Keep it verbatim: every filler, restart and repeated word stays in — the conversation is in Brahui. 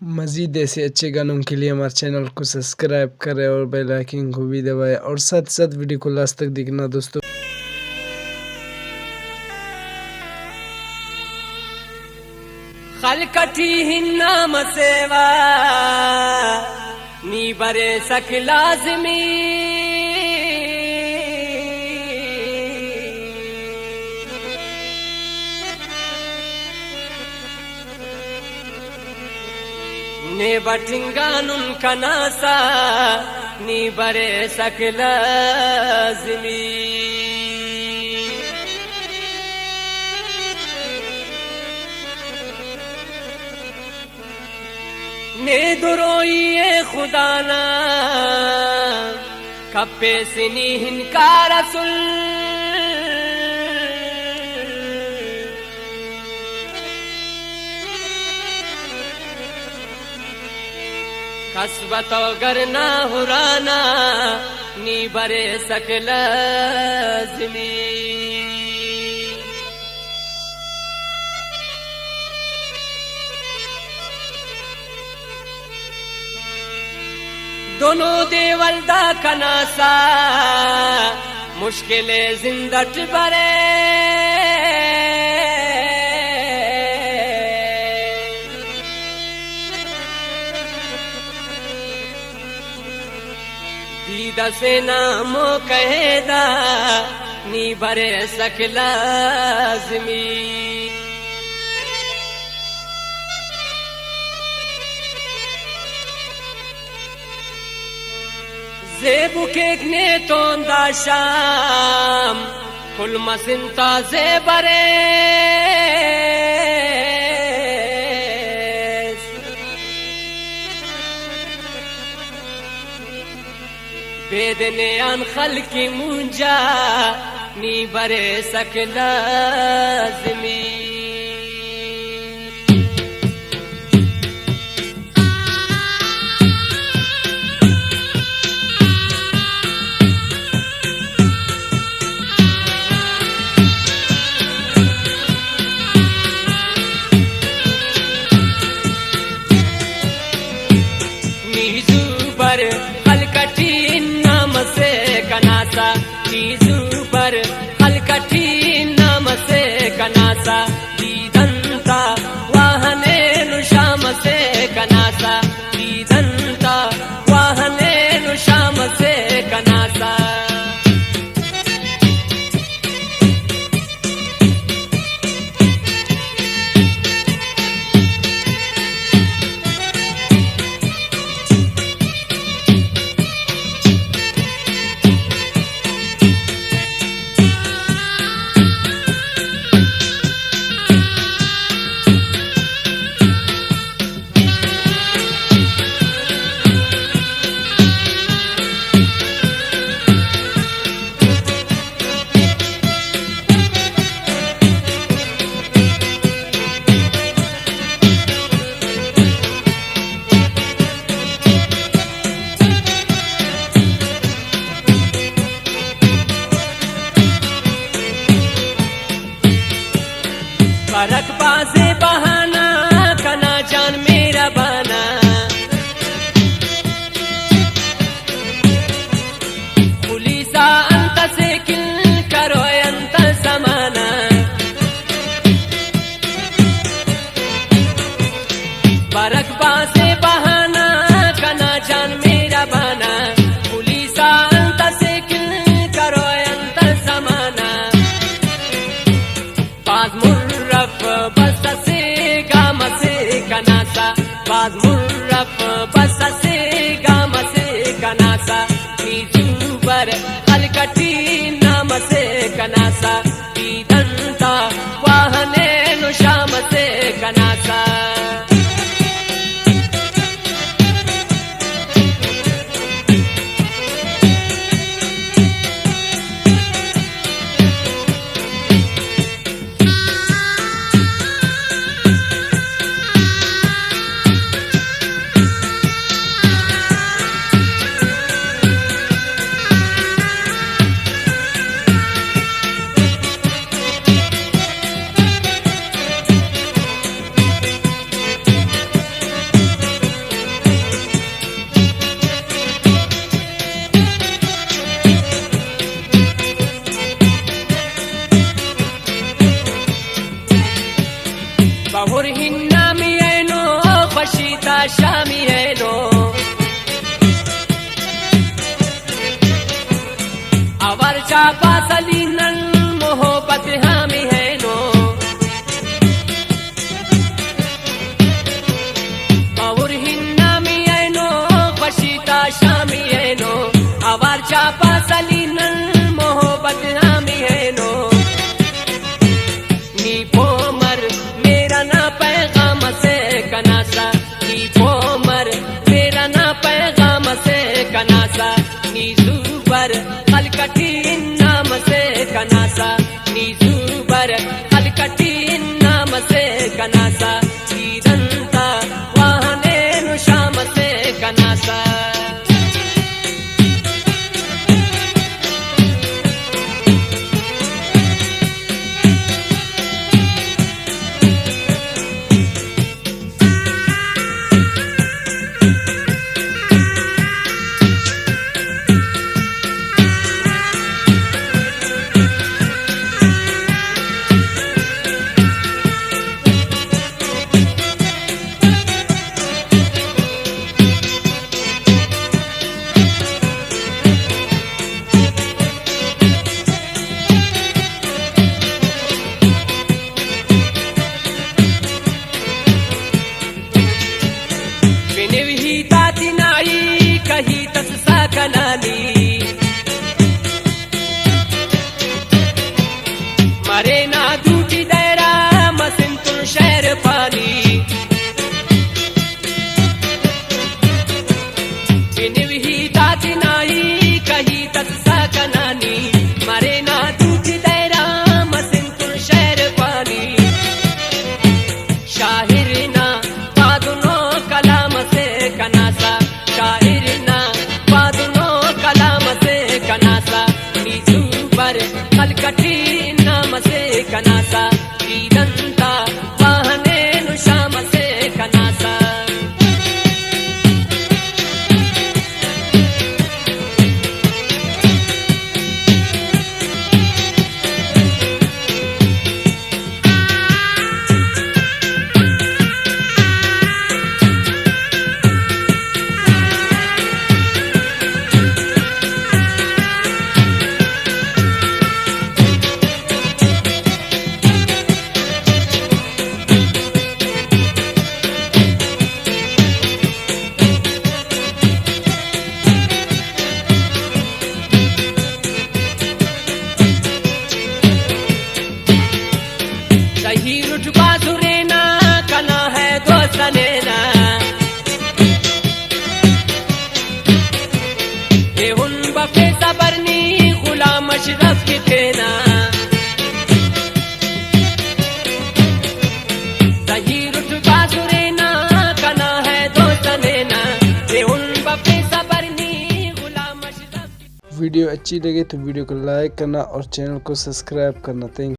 مزید ایسے اچھے گانوں کے لیے ہمارے چینل کو سبسکرائب کرے اور بیل آئیکن کو بھی دبائے اور ساتھ ساتھ ویڈیو کو لاسٹ تک دیکھنا دوستو۔ خلق ٹی ہنا مسیوہ، نی بریسک لازمی۔ نے بٹنگانن کنا سا، نی بریسک لازمی۔ نے دروئی ءِ خدا نا، کپیس نی انکار اسل۔ کسبت و گر نا ہرانا، نی بریسک لازمی۔ دنو دے ولدا کنا سا، مشکل زند اٹ برے۔ دید اسے نا موقع دا، نی بریسک لازمی۔ زیبو کیک نے تون دا شام، کل مسن تا زیبریس۔ بیدنے آن خلق مونجا، نی بریسک لازمی۔ نی زوبر خلق ٹی نام سے کنا سا، نی زوبر خلق ٹی نام سے کنا سا، دیدن تا واہنین شام سے کنا سا، دیدن تا واہنین شام سے کنا سا۔ برک بازے بہانہ کنا جان مہربانہ۔ پولیس آ انت سے کن کروئے انت زمانہ۔ برک بازے بہانہ کنا جان مہربانہ۔ پولیس آ انت سے کن کروئے انت زمانہ۔ بھاز مر اف بس اسہ گام اسے کنا سا، بھاز مر اف بس اسے گام اسے کنا سا، نی زوبر خلق ٹی نام اسے کنا سا، دیدن تا واہنین شام اسے کنا سا۔ نی زو بر خلق ٹی انعام سے کنا سا، نی زو بر خلق ٹی انعام سے کنا سا، دیدن تا واہنین شام سے کنا سا۔ بنوی ہیت آتینائی کہی تس ساکنانی، مرینا دوٹی دائرہ مسن تون شعر پانی۔ بنوی ہیت آتینائی کہی تس ساکنانی، مرینا دوٹی دائرہ مسن تون شعر پانی۔ شاعر نا پادنو کلام سے کنا سا، شاعر نا پادنو کلام سے کنا سا، نی زو بر خلق ٹی انعام سے کنا سا، دیدن تا واہنین شام سے کنا سا۔ زہیر اٹ بازرینا کنا ہے دوست نینا، ایہن بفے صبر نی غلام اشرف کہ تینا۔ زہیر اٹ بازرینا کنا ہے دوست نینا، ایہن بفے صبر نی غلام اشرف۔ ویڈیو اچھی لگے تو ویڈیو کو لائک کرنا اور چینل کو سبسکرائب کرنا۔ تھینک